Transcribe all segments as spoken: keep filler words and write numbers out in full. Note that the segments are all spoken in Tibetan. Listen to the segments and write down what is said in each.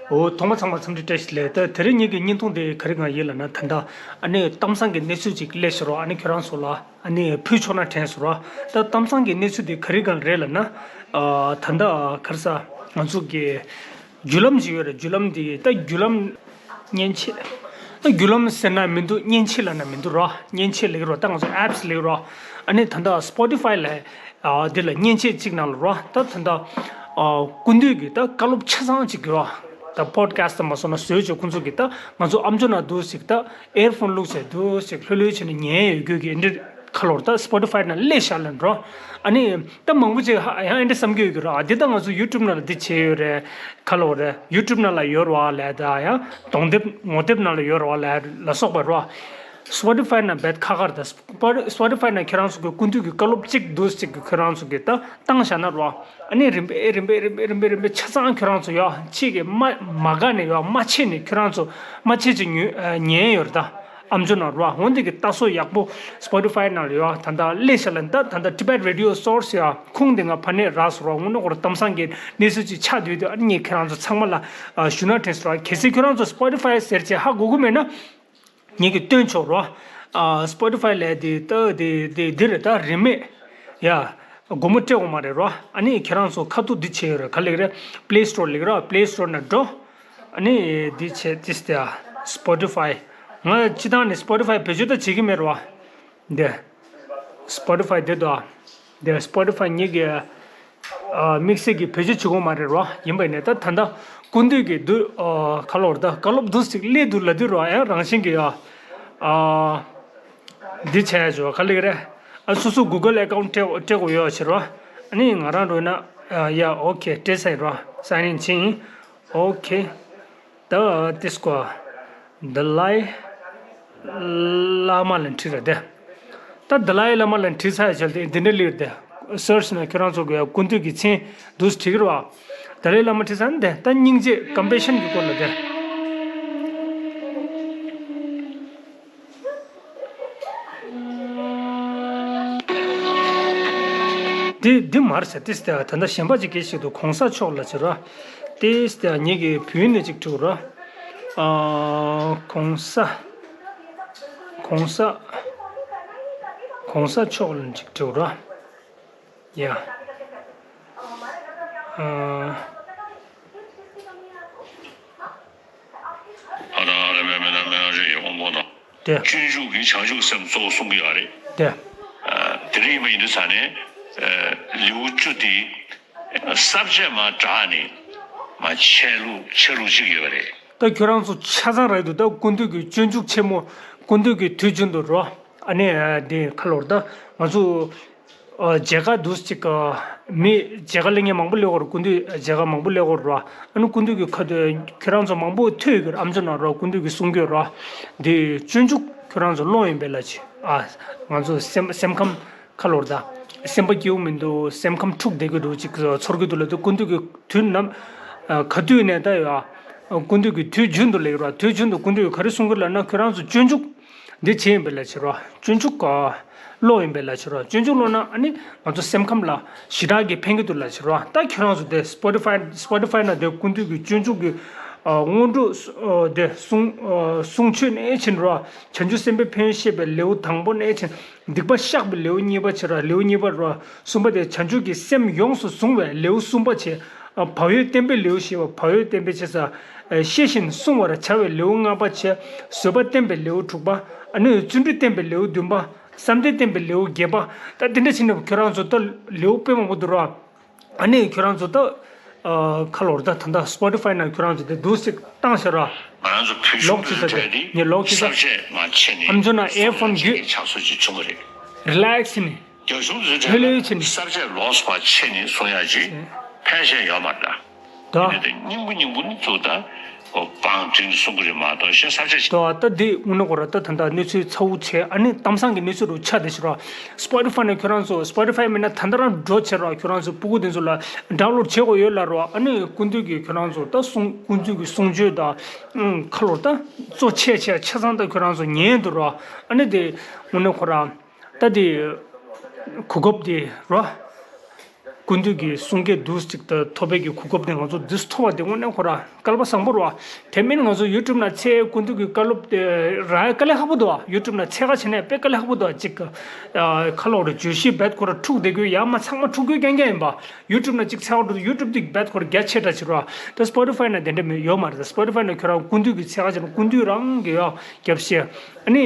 འོ། ཐོག་མ་ཚང་མ་འཚམས་འདྲི་བཀྲ་ཤིས་བདེ་ལེགས། ད་དེ་རིང་ངེད་ཀྱི་བརྙན་ཐུང་དེ་ག་རེ་གང་ཡིན་ལབ་ན། ད་ལྟ་ཨ་ནི་གཏམ་བཟང་གི་གནས་ཚུལ་ཅིག་སླེབས་ཤག་རོ། ཨ་ནི་ཁྱོད་རང་ཚོ་ལ་ཨ་ནི་ཕུལ་ཆོག་ན་དྲན་སོང་རོ། ད་གཏམ་བཟང་གི་གནས་ཚུལ་དེ་ག་རེ་གང་རེད་ལབ་ན། ཨ། ད་ལྟ་ག་རེ་ཟ། ང་ཚོ་གི་བརྒྱུད་ལམ་ཅིག་ཡོད་རེད། བརྒྱུད་ལམ་དེ། ད་བརྒྱུད་ལམ་མཉེན་ཆས། ད་བརྒྱུད་ལམ་ཟེར་ན་མི་འདུག། མཉེན་ཆས་ལབ་ན་མི་འདུག་རོ། མཉེན་ཆས་ལབ་ཀྱི་རོ། ད་ང་ཚོ་apps་ལབ་ཀྱི་རོ། ཨ་ནི་ད་ལྟ་Spotify་ལབ། ཨ། འདི་ལ་མཉེན་ཆས་གཅིག་ནང་ལ་རོ། ད་ད་ལྟ་ཨ། སྐུ་མདུན་གྱི་ད་བཀའ་སློབ་ཆ་ཚང་གཅིག་གི་རོ། ད་podcast་མ་སོང་ན་བཟོས་བྱས་ཁོང་ཚོ་གི་ད་ང་ཚོ་ཨམ་ཅོག་ནང་འདུག་ཟིག། ད་earphone་བླུགས་བྱས་འདུག་ཟིག། ལྷོད་ལྷོད་བྱས་ནས་ཉན་ཡོད་རྒྱུ་གི་འདི་ཁ་ལོར་ད་Spotify་ནང་སླེབས་ཤག་ལབ་རོ། ཨ་ནི་ད་མང་པོ་ཅིག་ཧ་ཡང་འདི་བསམ་གྱི་ཡོད་ཀྱི་རོ། ཨ། འདི་ད་ང་ཚོ་YouTube་ནང་ལ་འདི་བྱས་ཡོད་རེད། ཁ་ལོར་རེད། YouTube་ནང་ལ་ཡོད་རོ་ལབ། ད་ཡང་གདོང་དེབ་ངོ་དེབ་ནང་ལ་ཡོད་རོ་ལབ་ལ་སོགས་པ་རོ། Spotify་ནང་རྦད་ཁ་ཁར་ད། Spotify་ནང་ཁྱོད་རང་ཚོ་གི་སྐུ་མདུན་གྱི་བཀའ་སློབ་གཅིག་འདུག་ཅིག་གི་ཁྱོད་རང་ཚོ་གི་ད་བཏང་བཞག་ན་རོ། ཨ་ནི་རིམ་པས་རིམ་པས་རིམ་པས་རིམ་པས་རིམ་པས་ཆ་ཚང་ཁྱོད་རང་ཚོ་ཡོ་ཆེད་ཀྱི་མ་མ་དགའ་ནས་ཡོ་མ་ཆད་ནས་ཁྱོད་རང་ཚོ་མ་ཆད་ཅིག་ཉོ་ཉན་ཡོད་རེད་ད། ཨམ་ཅོག་ནང་རོ། འོན་ཏེ་གི་ལྟ་སྲོལ་ཡག་པོ་Spotify་ནང་ལ་ཡོ་ད་ད་སླེབས་ཤག་ལ། ད་ད་ད་Tibet Radio Source་ཡོ་ཁུངས་དེ་ང་ཕ་ནས་རག་སོང་རོ། དངོས་གནས་ཁོ་རང་གཏམ་བཟང་གི་གནས་ཚུལ་ཅིག་ཆགས་བསྡད་དུས། ཨ་ནི་ངས་ཁྱེད་རང་ཚོ་ཚང་མ་ལ་ཞུ་ན་དྲན་སོང་རོ། གལ་སྲིད་ཁྱོད་རང་ཚོ་Spotify་ཟེར་བྱས་ཧ་གོ་གི་མེད་ན། ངེད་ཀྱིས་སྟོན་ཆོག་རོ། ཨ། Spotify་ལས་དེ་ལྟ་དེ་དེ་འདི་རེད། ད་རིན་མེད་ཡ། སྒོར་མོ་སྤྲད་དགོས་མ་རེད་རོ། ཨ་ནི་ཁྱེད་རང་ཚོ་ཁ་ཐུག་འདི་བྱས་ཡོད་རེད། ག་ལེགས་རེད། Play Store་ལེགས་རོ། Play Store་ནང་འགྲོ། ཨ་ནི་འདི་བྱས་ཏིས་ཏེ་Spotify། ང་སྤྱི་བཏང་ནས་Spotify་བེད་སྤྱོད་ད་བྱེད་ཀྱི་མེད་རོ། འདི་Spotify་འདི་དོ། འདི་Spotify་ངེད་ཀྱི་ཨ། དམིགས་བསལ་གྱི་བེད་སྤྱོད་བྱེད་དགོས་མ་རེད་རོ། ཡིན་པ་ནས་ད་ད་ལྟ་སྐུ་མདུན་གྱི་འདུག། ཨ། ཁ་ལོར་ད་བཀའ་སློབ་འདུག་ཅིག་སླེབས་འདུག་ལབ་དུས་རོ། ཡང་རང་བཞིན་གྱི་ཡ། ཨ། འདི་བྱས་ཡ་ཆོག་ག་ལེགས་རེད། ཨ། སོ་སོ་Google account་སྤྲད་སྤྲད་དགོས་ཡོད་ཕྱིར་རོ། ཨ་ནི་ང་རང་འགྲོ་ན། ཨ། ཡ། ཨོ་ཁེ། སྤྲད་ཚར་ཡིན་རོ། Sign in་ཕྱིན་ཡིན། ཨོ་ཁེ། ད་ཏིས་ཀོ། དཱ་ལའི་བླ་མ་ལ་བྲིས་ར་དེ། ད་དཱ་ལའི་བླ་མ་ལ་བྲིས་ཚར་བྱས་ཏེ་འདི་འདྲ་ལེགས་དེ། Search་ནང་ཁྱོད་རང་ཚོ་གི་སྐུ་མདུན་གྱི་མཚན་འདུག་བྲིས་ཀྱི་རོ། དཱ་ལའི་བླ་མ་བྲིས་ཚར་ནས་དེ་ད་སྙིང་རྗེ་compassion་གྱི་སྐོར་ལ་དེ། འདི་འདི་མར་ཟེར་ཏིས་ཏེ་ད་ལྟ་གཞན་པ་ཅིག་གིས་ཤིག་ཏུ་གོང་ས་མཆོག་ལ་ཟེར་རོ། ཏིས་ཏེ་ངེད་ཀྱི་བུ་ནས་ཅིག་འབྲི་རོ། ཨ། གོང་ས། གོང་ས། གོང་ས་མཆོག་ལ་ཅིག་འབྲི་རོ། ཡ། ཨ། ཨ་ར་ཨ་ར་མེ་མེ་ན་མེ་ཨ་རི་ཡི་དབང་པོ་དང་། དེ། སྤྱོད་འཇུག་གི་བྱང་ཆུབ་སེམས་གཙོ་བོ་གསུང་གི་ཡོད་རེད། དེ། ཨ། དེ་རིང་ཡིན་པ་ཡིན་དུས་ཙ་ནས། ཨ། ལེའུ་བཅུ་དེ་ས་བཅད་མར་དྲངས་ནས་མར་འཆད་ལུགས་འཆད་ལུགས་ཅིག་ཡོད་རེད། ད་ཁྱོད་རང་ཚོ་ཆ་ཚང་རག་འདུག། ད་སྐུ་མདུན་གྱི་སྤྱོད་འཇུག་ཆེན་མོ། སྐུ་མདུན་གྱི་དུས་རྒྱུན་དུ་རོ། ཨ་ནི་དེ་ཁ་ལོར་ད་ང་ཚོ། ཨ། མཇལ་ཁ་འདུག་ཅིག། ཨ། མི་མཇལ་ཁ་སླེབས་མཁན་མང་པོ་སླེབས་ཡོད་རེད། སྐུ་མདུན་མཇལ་ཁ་མང་པོ་སླེབས་ཡོད་རེད་ར། ཨ་ནི་སྐུ་མདུན་གྱི་ཁ་ཐུག་ཁྱོད་རང་ཚོ་མང་པོ་ཐོས་ཡོད་ཀྱི་རེད། ཨམ་ཅོག་ནང་ར་སྐུ་མདུན་གྱི་གསུང་སྐྱོད་ར། འདི་སྤྱོད་འཇུག་ཁྱོད་རང་ཚོ་སློང་ཡིན་པས་ལ་ཅི། ཨ། ང་ཚོ་སེམས་སེམས་ཁམས་ཁ་ལོར་ད། སེམས་པ་སྐྱིད་པོ་མི་འདུག། སེམས་ཁམས་འཁྲུག་བསྡད་ཀྱི་འདུག་ཅིག་ཚོར་གྱི་འདུག་ལབ་དུས། སྐུ་མདུན་གྱི་དུས་ནམ། ཨ། ག་དུས་ནས་ད་ཡོད། སྐུ་མདུན་གྱི་དུས་རྒྱུན་དུ་སླེབས་ཀྱི་རེད། དུས་རྒྱུན་དུ་སྐུ་མདུན་གྱིས་ག་རེ་གསུང་གི་ལབ་ན། ཁྱོད་རང་ཚོ་སྤྱོད་འཇུག་འདི་བྱས་ཡིན་པས་ལ་ཕྱིར་རོ། སྤྱོད་འཇུག་ག་ཀློག་ཡིན་པས་ལ་ཕྱིར་རོ། སྤྱོད་འཇུག་ཀློག་ན་ཨ་ནི་ང་ཚོ་སེམས་ཁམས་ལ་ཞེ་དྲག་གི་ཕན་གྱི་འདུག་ལ་ཕྱིར་རོ། ད་ཁྱོད་རང་ཚོ་དེ་Spotify Spotify་ནང་དེ་སྐུ་མདུན་གྱི་སྤྱོད་འཇུག་གི་ཨ་སྔོན་འགྲོ་ཨ་དེ་གསུང་ཨ་གསུང་ཆོས་ནས་ཕྱིན་རོ། བྱང་ཆུབ་སེམས་དཔའི་ཕན་ཡོན་བཤད་པའི་ལེའུ་དང་པོ་ནས་ཕྱིན། སྡིག་པ་བཤགས་པའི་ལེའུ་གཉིས་པ་བྱས་ར། ལེའུ་གཉིས་པ་ར། གསུམ་པ་དེ་བྱང་ཆུབ་ཀྱི་སེམས་ཡོངས་སུ་བཟུང་བའི་ལེའུ་གསུམ་པ་བྱས། ཨ། བག་ཡོད་བསྟན་པའི་ལེའུ་ཞེས་པ། བག་ཡོད་བསྟན་པའི་ཆེ་ས། ཨ། ཤེས་བཞིན་བསྲུང་བར་བྱ་བའི་ལེའུ་ལྔ་པ་བྱས། བཟོད་པ་བསྟན་པའི་ལེའུ་དྲུག་པ། ཨ་ནི་བརྩོན་འགྲུས་བསྟན་པའི་ལེའུ་བདུན་པ། བསམ་གཏན་བསྟན་པའི་ལེའུ་བརྒྱད་པ། ད་དེ་འདྲ་བྱས་ནས་ཁྱོད་རང་ཚོ་ད་ལེའུ་དཔེ་མང་པོ་འདུག་ར། ཨ་ནི་ཁྱོད་རང་ཚོ་ད། ཨ། ཁ་ལོར་ད་ད་ལྟ་Spotify་ནང་ཁྱོད་རང་ཚོ་དེ་འདུག་སེ་བཏང་ཤག་ར། ང་རང་ཚོ་བོད་གཞུང་ལོག་བྱེད་ས་དེ། ངས་ལོག་བྱེད་ས་དེ། ཨམ་ཅོག་ནང་earphone་བླུགས་བརྒྱུད། ཕྱག་སོ་ཅིག་བྱུང་བ་རེད། Relax་བྱས་ནས། རྒྱ་གཞུང་ཚོས་ལྷོད་ལྷོད་བྱས་ནས། ས་བཅད་ལོགས་སུ་ཕར་ཕྱེ་ནས་གསུང་ཡག་ཅིག་ཕལ་ཆེར་ཡོད་མ་རེད། ད་ཡིན་ནའི་ད་སྙིང་པོ་སྙིང་པོ་ནི་ཚུར་ད་བང་བསྒྲིགས་ནས་གསུང་གི་རེད་མ་གཏོགས་གཞན་ས་བཅད་ཅིག་ད་ད་འདི་དངོས་གནས་ཁོ་ར་ད་ད་ལྟ་གནས་ཚུལ་ཚ་བོ་བྱས། ཨ་ནི་གཏམ་བཟང་གི་གནས་ཚུལ་རུ་ཆགས་བསྡད་ཤག་ར། Spotify་ནས་ཁྱོད་རང་ཚོ། Spotify་མིན་ན་ད་ལྟ་རང་འགྲོ་བྱས་ར། ཁྱོད་རང་ཚོ་སྤུ་གུ་དེ་ཚོ་ལ་download་བྱེད་དགོས་ཡོད་ལ་ར། ཨ་ནི་སྐུ་མདུན་གྱི་ཁྱོད་རང་ཚོ་ད་གསུང་། སྐུ་མདུན་གྱི་གསུང་ཆོས་ད་ཁ་ལོར་ད་གཙོ་ཆེ་ཆེ་ཆ་ཚང་ད་ཁྱོད་རང་ཚོ་ཉན་འདུག་ར། ཨ་ནི་དེ་དངོས་གནས་ཁོ་ར། ད་དེ་གོ་སྐབས་དེ་རོ། སྐུ་མདུན་གྱི་གསུང་སྐད་འདུག་ཅིག་ད་ཐོབ་པའི་གི་གོ་སྐབས་དེ་ང་ཚོ་འདི་ཐོབ་པ་དེ་དངོས་གནས་ཁོ་ར་སྐལ་པ་བཟང་པོ་རེད་བ། དེ་མིན་ང་ཚོ་ཡུ་ཊུབ་ནང་ཚེ་སྐུ་མདུན་གྱི་བཀའ་སློབ་དེ་རག་དཀའ་ལས་ཁག་པོ་འདུག་བ། ཡུ་ཊུབ་ནང་ཚད་ཁ་བྱས་ནས་དཔེ་དཀའ་ལས་ཁག་པོ་འདུག་བ། ཅིག་ཁ་ལོ་རེ་བརྗོད་གཞི་རྦད་ཁོ་ར་འཁྲུག་བསྡད་དགོས་ཡ་མ་ཚང་མ་འཁྲུག་དགོས་རྐྱང་རྐྱང་ཡིན་པ། ཡུ་ཊུབ་ནང་ཅིག་ཚད་ཁ་འགྲོ་ཡུ་ཊུབ་དེ་རྦད་ཁོ་ར་རྒྱ་ཆེ་དྲགས་ཕྱིར་བ། ད་སི་པོ་ཊི་ཕའི་ནང་དེ་འདྲ་མི་ཡོད་མ་རེད། ད་སི་པོ་ཊི་ཕའི་ནང་ཁྱོད་རང་སྐུ་མདུན་གྱི་ཚད་ཁ་བྱས་ན་སྐུ་མདུན་རང་གི་ཡ་རྒྱབ་བཤད། ཨ་ནི་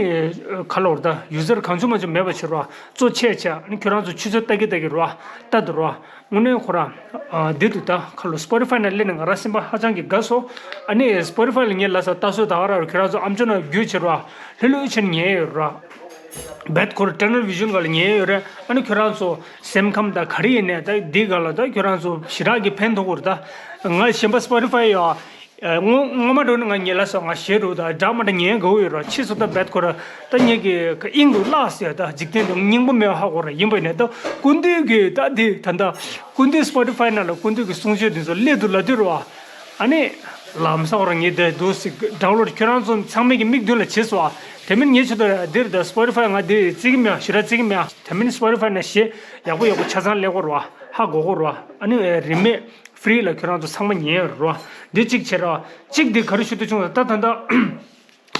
ཁ་ལོ་རེ་ད་ཡུ་ཛར་གང་བྱུང་མ་བྱུང་མེད་པ་ཕྱིར་བ། གཙོ་ཆེ་ཆེ་ཨ་ནི་ཁྱོད་རང་ཚོ་ཆུ་ཚོད་ལྟ་གི་ལྟ་གི་རེད་བ། ལྟ་འདུག་རེད་བ། དངོས་གནས་ཁོ་རང་། འདི་འདུག་ད་ཁ་ལོ་སི་པོ་ཊི་ཕའི་ནང་སླེབས་ནས་ང་རང་སེམས་པ་ཧ་ཅང་གི་དགའ་སོང་། ཨ་ནི་སི་པོ་ཊི་ཕའི་ལ་ངས་ལབ་ས་ལྟ་སྲོལ་ད་ག་རང་ཁྱོད་རང་ཚོ་ཨམ་ཅོག་ནང་བརྒྱུད་ཕྱིར་བ། ལྷོད་ལྷོད་བྱས་ནས་ཉན་ཡོད་ར། རྦད་ཁོ་ར་ཊ་ནལ་བི་ཞན་ག་ལ་ཉན་ཡོད་རེད། ཨ་ནི་ཁྱོད་རང་ཚོ་སེམས་ཁམས་དང་ག་རེ་ཡིན་ནས་ད་འདི་ག་ལ་ད་ཁྱོད་རང་ཚོ་ཞེ་དྲག་གི་ཕན་ཐོགས་གི་རེད་ད། ང་གཞན་པ་སི་པོ་ཊི་ཕའི་ཡ། སྔོན་སྔོན་མ་འགྲོ་ནས་ང་ཉལ་ལ་སོང་ང་ཞེད་འགྲོ་ད་འདྲ་མ་འདྲ་ཉན་དགའ་བོ་ཡོད་ར། ཕྱིས་སུ་ད་རྦད་ཁོ་ར་ད་ངེད་ཀྱི་དབྱིངས་དུ་བརླག་ཟེར་ད་འཇིག་རྟེན་དུ་སྙིང་པོ་མེད་པ་ཧ་གོ་ར། ཡིན་པ་ནས་ད་སྐུ་མདུན་གྱི་ད་འདི་ད་ད་སྐུ་མདུན་སི་པོ་ཊི་ཕའི་ནང་ལ་སྐུ་མདུན་གྱི་གསུང་ཆོས་འདི་ཚོ་སླེབས་འདུག་ལབ་དུས་ར། ཨ་ནི་ལམ་སང་ར་ངས་དེ་འདུག་སེ་ཌའུན་ལོཌ་ཁྱོད་རང་ཚོ་ཚང་མས་ཀྱི་མིག་མདུན་ལ་བྱས་སོ། དེ་མིན་ངས་ཆེད་དུ་འདིར་ད་སི་པོ་ཊི་ཕའི་ང་འདི་བརྩི་གི་མེད་ཞེ་དྲག་བརྩི་གི་མེད། དེ་མིན་སི་པོ་ཊི་ཕའི་ནང་གཞས་ཡག་པོ་ཡག་པོ་ཆ་ཚང་སླེབས་གོ་ར། ཧ་གོ་གོ་ར། ཨ་ནི་རིན་མེད། ཧྥི་རི་ལ་ཁྱོད་རང་ཚོ་ཚང་མ་ཉན་ཡོད་རེད་བ། འདི་གཅིག་བྱེད་ར། གཅིག་འདི་ག་རེ་ཞུ་འདོད་བྱུང་ད་ད་ད་ད་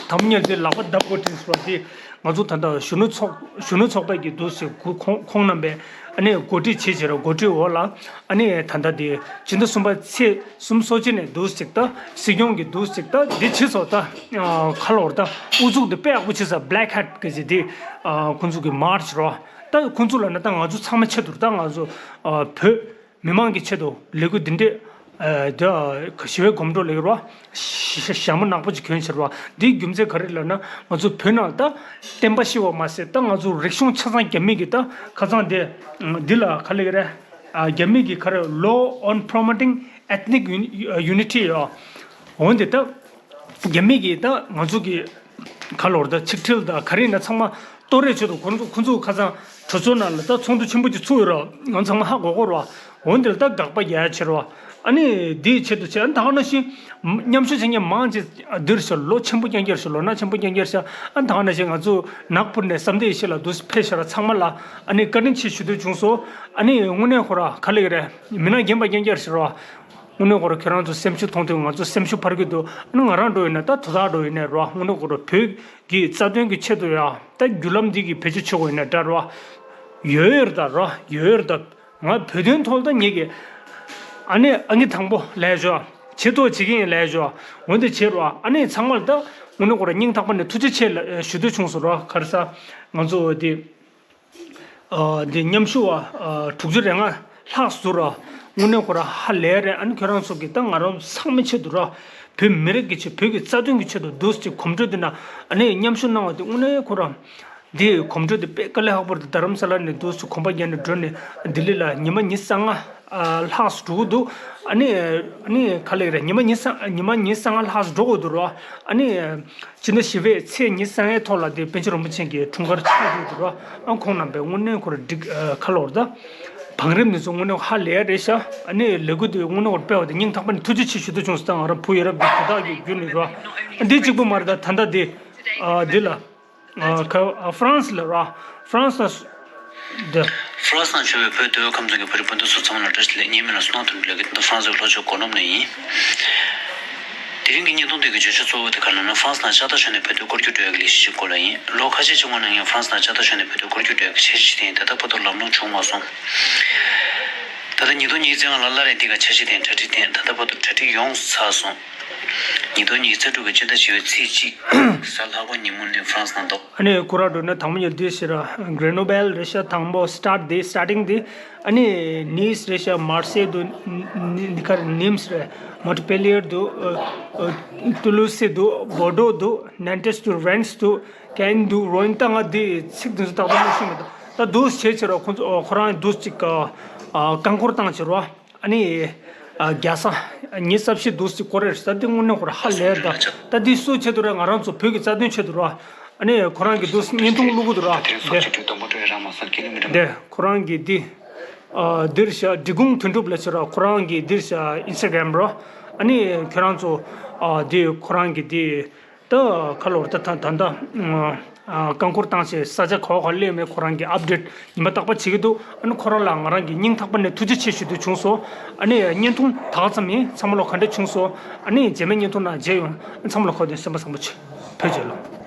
དམ་ཉེར་འདི་ལག་པ་བརྡབ་དགོས་དྲན་སོང་འདི། ང་ཚོ་ད་ལྟ་གཞོན་ནུ་ཚོགས་གཞོན་ནུ་ཚོགས་པའི་གི་འདུག་སེ་གུ་ཁོང་ཁོང་རྣམ་པས་ཨ་ནི་འགོ་ཁྲིད་བྱེད་བྱེད་ར། འགོ་ཁྲིད་འོག་ལ་ཨ་ནི་ད་ལྟ་འདི་སྤྱི་ཟླ་གསུམ་པ་ཚེས་གསུམ་སོ་གཅིག་ནས་འདུག་སེ་ད་སྲིད་སྐྱོང་གི་འདུག་སེ་ད་འདི་བྱེད་སོང་ད། ཁ་ལོར་ད་ཨུ་ཚུགས་འདི་དཔེ་ཡག་པོ་བྱེད་ས་བྷི་ལེག་ཧེ་ཊི་གི་ཟེར་འདི་ཁོང་ཚོ་གི་མར་ཆི་ར། ད་ཁོང་ཚོ་ལ་ན་ད་ང་ཚོ་ཚང་མ་ཆེད་དུ་ད་ང་ཚོ་བོད། མི་མང་གི་ཆེད་དུ་ལས་འགུལ་འདི་འདྲས། ཨ་ཞི་བའི་གོམ་བགྲོད་ལས་རོ། ཞྭ་མོ་ནག་པོ་ཅིག་གྱོན་ཕྱིར་བ། འདིའི་རྒྱུ་མཚན་ག་རེ་ལབ་ན་ང་ཚོ་བོད་ནང་ད་བསྟན་པ་ཤི་བ་མ་ཟད་ད་ང་ཚོ་རིག་གཞུང་ཆ་ཚང་རྒྱ་མི་གི་ད་ཁ་སང་དེ་འདི་ལ་ག་ལེ་ག་རེ། རྒྱ་མི་གི་ག་རེ་Law on Promoting Ethnic Unity ཡོ། འོན་ཏེ་ད། རྒྱ་མི་གིས་ད་ང་ཚོ་གི་ཁ་ལོར་ད་ཆིག་ཁྲིལ་ད་ག་རེ་ཡིན་ན་ཚང་མ་གཏོར་རེས་ཆེད་དུ་ཁོང་ཚོ་ཁོང་ཚོ་ཁ་སང་གྲོས་ཚོགས་ནང་ལ་ད་ཚོགས་འདུ་ཆེན་པོ་ཅིག་ཚུགས་ཡོད་ར། ང་ཚང་མ་ཧ་གོ་གོ་ར། འོན་ཏེ་ད་དགག་པ་རྒྱག་ཡ་ཆེ་ར། ཨ་ནི་དེའི་ཆེད་དུ་བྱས་ཨ་ནི་ད་ག་ནང་བཞིན་མཉམ་ཞུགས་བྱེད་མཁན་མང་ཆེ་འདིར་ཤོར་ལོ་ཆེན་པོ་རྐྱང་རྐྱང་ཤོར་ལོ་ན་ཆེན་པོ་རྐྱང་རྐྱང་ཤོར། ཨ་ནི་ད་ག་ནང་བཞིན་ང་ཚོ་ནག་པུར་ནས་བསམ་གཏན་ཡེ་ཤེས་ལ་འདུག་ཕེབས་ཤར་ཚང་མ་ལ་ཨ་ནི་བཀའ་དྲིན་ཆེ་ཞུ་འདོད་བྱུང་སོང་། ཨ་ནི་དངོས་གནས་ཁོ་ར་ག་ལེ་ག་རེ་མི་ནག་རྒན་པ་རྐྱང་རྐྱང་ཤོར་བ། དངོས་གནས་ཁོ་ར་ཁྱོད་རང་ཚོ་སེམས་ཤུགས་མཐོང་དུས་ང་ཚོ་སེམས་ཤུགས་འཕར་གྱི་འདུག་ཨ་ནི་ང་རང་འགྲོ་ཡིན་ན་ད་དོ་བདག་འགྲོ་ཡིན་ནས་རོ། དངོས་གནས་ཁོ་ར་བོད་ཀྱི་རྩ་དོན་གྱི་ཆེད་དུ་ཡ་ད་བརྒྱུད་ལམ་འདི་གི་བེད་སྤྱོད་བྱེད་དགོས་ཡིན་ན་འདྲ་རོ། ཡོད་ཡོད་རེད་ད་རོ་ཡོད་ཡོད་རེད་ད། ང་བོད་དོན་ཐོག་ད་ངེད་ཀྱི་ཨ་ནི་ཨང་ཀི་དང་པོ་ལས་ཞོ་ཆེ་ཐོག་བྱེད་ཀྱི་ཡིན་ལས་ཞོ། འོན་ཏེ་བྱེད་རོ་ཨ་ནི་ཚང་མ་ལ་ད་དངོས་གནས་ཁོ་ར་སྙིང་ཐག་པ་ནས་ཐུགས་རྗེ་ཆེ་ལ་ཞུ་འདོད་བྱུང་སོང་རོ། ག་རེ་ཟ་ང་ཚོ་འདི། འདི་མཉམ་ཞུགས་པ་དྲུག་ཅུ་རེ་ལྔ་ལྷག་ཟུར་ར། དངོས་གནས་ཁོ་ར་ཧ་ལས་རེད། ཨ་ནི་ཁྱོད་རང་ཚོ་གི་ད་ང་རང་ཚང་མའི་ཆེད་དུ་ར། བོད་མི་རིགས་ཀྱི་ཆེད་བོད་ཀྱི་རྩ་དོན་གྱི་ཆེད་དུ་འདུག་ཅིག་གོམ་བགྲོད་འདི་ན་ཨ་ནི་མཉམ་ཞུགས་གནང་བ་དེ་དངོས་གནས་ཁོ་ར། འདི་གོམ་བགྲོད་དེ་དཔེ་དཀའ་ལས་ཁག་པོ་རེད། རྡ་རམ་ས་ལ་ནས་འདུག་སུ་གོམ་པ་བརྒྱབ་ནས་འགྲོ་ནས་ལྡི་ལི་ལ་ཉི་མ་ཉི་ཤུ་རྩ་ལྔ་ལྷག་འགྲོ་གི་འདུག་ཨ་ནི་ཨ་ནི་ག་ལེ་རེད། ཉི་མ་ཉི་ཤུ་ཉི་མ་ཉི་ཤུ་རྩ་ལྔ་ལྷག་འགྲོ་དགོས་འདུག་རོ། ཨ་ནི་སྤྱི་ཟླ་བཞི་པའི་ཚེས་ཉི་ཤུ་རྩ་ལྔའི་ཐོག་ལ་དེ་པཎ་ཆེན་རིན་པོ་ཆེ་གི་འཁྲུངས་སྐར་ཆགས་ཀྱི་འདུག་རོ། ཨ་ཁོང་རྣམ་པས་དངོས་གནས་ཁོ་ར་འགྲིག་ཁ་ལོར་ད་བང་རིམ་འདི་ཚོ་དངོས་གནས་ཧ་ལས་རེད་ཤག་ཨ་ནི་ལས་འགུལ་དེ་དངོས་གནས་ཁོ་ར་སྤེལ་བ་དེ་སྙིང་ཐག་པ་ནས་ཐུགས་རྗེ་ཆེ་ཞུ་འདོད་བྱུང་སོང་། ད་ང་རང་བུ་ཡ་རབས་ཀྱི་དོ་བདག་གི་བརྒྱུད་ནས་རོ། འདི་གཅིག་པུ་མ་རེད། ད་ད་ལྟ་དེ་འདི་ལ། ཨ་ཁ་ཨ་ཧྥ་རན་སི་ལ་ར། ཧྥ་རན་སི་ལ་སུ། འདི། ཧྥ་རན་སི་ནང་བྱོན་པའི་བོད་དོལ་ཁམས་ཚན་གྱི་བོད་རིགས་སྤུན་ཟླ་ཚོ་ཚང་མ་ལ་བཀྲ་ཤིས་བདེ་ལེགས། ངའི་མིང་ལ་བསོད་ནམས་དོན་གྲུབ་ལགས་ཀྱི་ད་ཧྥ་རན་སིའི་ལྷོ་ཕྱོགས་གོ་ལོམ་ནས་ཡིན། དེ་རིང་གི་བརྙན་ཐུང་འདི་གི་བརྗོད་གཞི་གཙོ་བོ་དེ་ག་རེ་ལབ་ན། ཧྥ་རན་སི་ནང་ལྕགས་རྟ་ཞོན་ནས་བོད་དོན་སྐོར་སྐྱོད་སྤྲོད་ཡག་གི་ལས་གཞི་ཞིག་སྐོར་ལ་ཡིན། ལོ་ཁ་ཤས་ཅིག་སྔོན་ནས་ངས་ཧྥ་རན་སི་ནང་ལྕགས་རྟ་ཞོན་ནས་བོད་དོན་སྐོར་སྐྱོད་སྤྲོད་ཡག་གི་འཆར་གཞི་ཞིག་དེ་ཡིན། ད་ལྟ་བར་དུ་ལམ་ལྷོང་བྱུང་མ་སོང་། ད་ལྟ་ཉིས་སྟོང་ཉི་ཤུ་རྩ་ལྔ་ལ་སླར་ཡང་འདི་ག་འཆར་གཞི་དེ་གྲ་སྒྲིག་དེ་ད་ལྟ་བར་དུ་གྲ་སྒྲིག་ཡོངས་ཚར་སོང་། ཉིས་སྟོང་ཉི་ཤུ་རྩ་དྲུག་གི་སྤྱི་ཟླ་བཞི་པའི་ཚེས་གཅིག་གཟའ་ལྷག་པ་ཉིན་མོ་ནས་ཧྥ་རན་སི་ནང་ཐོག་ཨ་ནི་ཁོ་ར་འགྲོ་ན་དང་པོ་ཉིད་འདི་ཕྱིར་ར་གྲེ་ནོ་བེལ་རེད་ཤག་དང་པོ་སི་ཊར་ཊི་འདི་སི་ཊར་ཊིང་འདི། ཨ་ནི་ནིས་རེད་ཤག་མར་སེ་འདུག་ནི་ནི་ཁར་ནིམས་རེད། མོན་ཊི་པེ་ལི་ཡར་འདུག་ཨ་ཨ་ཏུ་ལུ་སི་འདུག་བོར་ཌོ་འདུག་ནན་ཊས་འདུག་རེན་སི་འདུག་ཀན་འདུག་རོན་ད་ང་འདི་ཚིག་འདི་ཚོ་ཏག་ཏག་མ་ཤེས་མ་གཏོགས་ད་འདུག་བྱས་ཕྱིར་ར་ཁོ་ཚོ་ཁོ་རང་འདུག་ཅིག་རྐང་འཁོར་བཏང་ཕྱིར་ར། ཨ་ནི། ཨ་རྒྱལ་ས། ཉི་ཤུ་རྩ་བཞི་འདུག་སེ་སྐོར་རེ་ས་འདི་དངོས་གནས་ཁོ་ར་ཧ་ལས་ད། ད་འདི་སུའི་ཆེད་དུ་ར་ང་རང་ཚོ་བོད་ཀྱི་རྩ་དོན་ཆེད་དུ་ར། ཨ་ནི་ཁོ་རང་གི་འདུག་སེ་བརྙན་ཐུང་བླུག་གི་འདུག་ར། དེ་རིང་སོ་ཆེ་དུས་དང་པོ་འགྲོ་ཡ་རང་མ་སོང་ཀི་ལོ་མི་ཊར། འདི་ཁོ་རང་གི་འདི། ཨ་འདིར་ཤ་འབྲི་གུང་དོན་གྲུབ་ལ་ཕྱིར་ར་ཁོ་རང་གི་འདིར་ཤ་ཨིན་སི་ཊ་གྷ་རམ་ར། ཨ་ནི་ཁྱོད་རང་ཚོ། ཨ་འདི་ཁོ་རང་གི་འདི། ད་ཁ་ལོར་ད་ད་ད་ད། ཨ། རྐང་འཁོར་བཏང་བྱས་ས་ཆ་ག་བ་ག་སླེབས་མེད་ཁོ་རང་གི་ཨབ་ཌེཊ་ཉི་མ་རྟག་པར་བྱེད་ཀྱི་འདུག་ཨ་ནི་ཁོ་རང་ལ་ང་རང་གི་སྙིང་ཐག་པ་ནས་ཐུགས་རྗེ་ཆེ་ཞུ་འདོད་བྱུང་སོང་། ཨ་ནི་བརྙན་ཐུང་ད་ག་ཙམ་ཡིན། ཚང་མ་ལ་ག་འདྲ་བྱུང་སོང་། ཨ་ནི་རྗེས་མའི་བརྙན་ཐུང་ནང་མཇལ་ཡོང་། ཚང་མ་ལ་གོ་དེ་སེམས་པ་བཟང་པོ་བྱོས། བོད་རྒྱལ་ལོ།